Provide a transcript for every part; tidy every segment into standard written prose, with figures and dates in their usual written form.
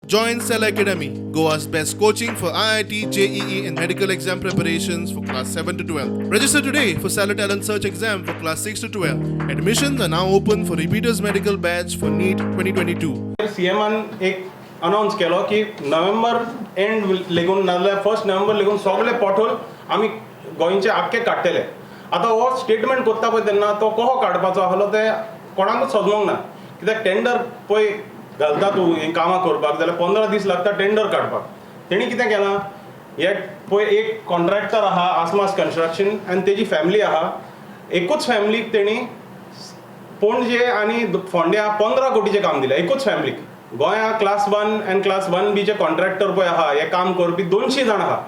Join Cell Academy, Goa's best coaching for IIT, JEE, and medical exam preparations for class 7 to 12. Register today for Stellar Talent Search exam for class 6 to 12. Admissions are now open for repeaters medical batch for NEET 2022. सीएमान एक announce केलो की नोव्हेंबर and लेगून नाजाल्यार first नोव्हेंबर लेगून सगळे पोटहोल आमी गोंयचे आख्खे काडटले. आतां हो स्टेटमेंट करता पळय तेन्ना तो कसो काडपाचो आहलो तें कोणाकूच समजोंक ना, कित्याक टेंडर पळय घालता तूं हें कामां करपाक जाल्यार 15 दीस लागता टेंडर काडपाक. तेणी कितें केलां, हे पळय एक कॉन्ट्रॅक्टर आहा आसमास कन्स्ट्रक्शन आनी तेजी फॅमिली आहा. एकूच फॅमिलीक तेणी पणजे आनी फोंड्या 15 कोटीचें काम दिलें, एकूच फॅमिलीक. गोंया क्लास 1 आनी क्लास 1 बीचे कॉन्ट्रॅक्टर पळय आहा, हे काम करपी 200 जाण आहा.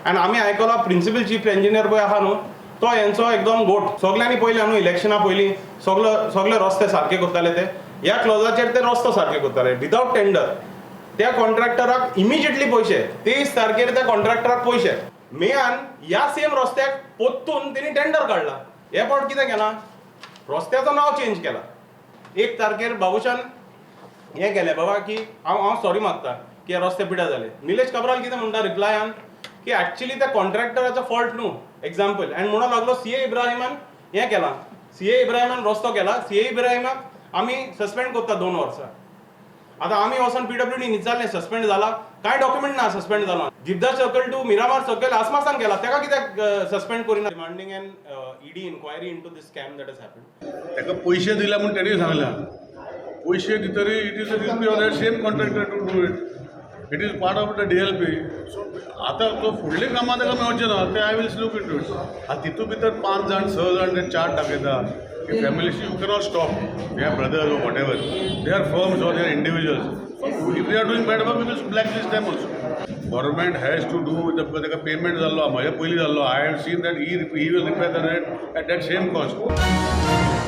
आनी आमी आयकलां प्रिन्सिपल चीफ इंजिनियर पळय आहा न्हू, तो हेंचो एकदम गोट. सगल्यांनी पळयलें न्हू इलेक्शना पयलीं सगलो सगळे रस्ते सारके करताले ते, ह्या क्लॉजाचेर ते रस्तो सारके करताले विदावट टेंडर. त्या कॉन्ट्रॅक्टराक इमिजिएटली पयशे, 23 तारखेर त्या कॉन्ट्रॅक्टराक पयशे. मेयान ह्या सेम रस्त्याक पोत्तून तेणी टेंडर काडला. हे फावट कितें केलां, रस्त्याचो नांव चेंज केला. 1 तारखेर बाबूशान हें केलें बाबा की हांव सॉरी मागता की हे रस्ते पिड्यार जाले. निलेश काब्राल कितें म्हणटा रिप्लायान की एक्चुली त्या कॉन्ट्रॅक्टराचो फॉल्ट न्हू एग्जाम्पल. आनी म्हणून लागलो सी ए इब्राहिमान हें केलां, सी ए इब्राहिमान रस्तो केला, सी ए इब्राहिमाक आमी सस्पेंड करता 2 वर्सां. आतां आमी वचोन पीडब्ल्यूडी विचारलें सस्पेंड जाला कांय, डॉक्युमेंट ना सस्पेंड जाला. जिबदा सर्कल टू मिरामार सर्कल आसमासान केला, ताका कित्याक सस्पेंड करिना? Demanding an ED inquiry into this scam that has happened. ताका पयशे दिल्या म्हूण तेणी सांगल्या. पयशे दितरी it is a duty of that same contractor to do it. It is part of the DLP. So आतां तो फुडलीं कामां ताका मेळचें ना तें I will look into it. आतां तितूंत भितर पांच जाण स जाण ते चार्ट दाखयता की family, you cannot stop. They are brothers or whatever, they are firms or they are individuals. If they are doing bad work, we will blacklist them also. Government has to do with ताका payment जाल्लो, म्हज्या पयलीं जाल्लो. I have seen that he will repair the road at that same cost.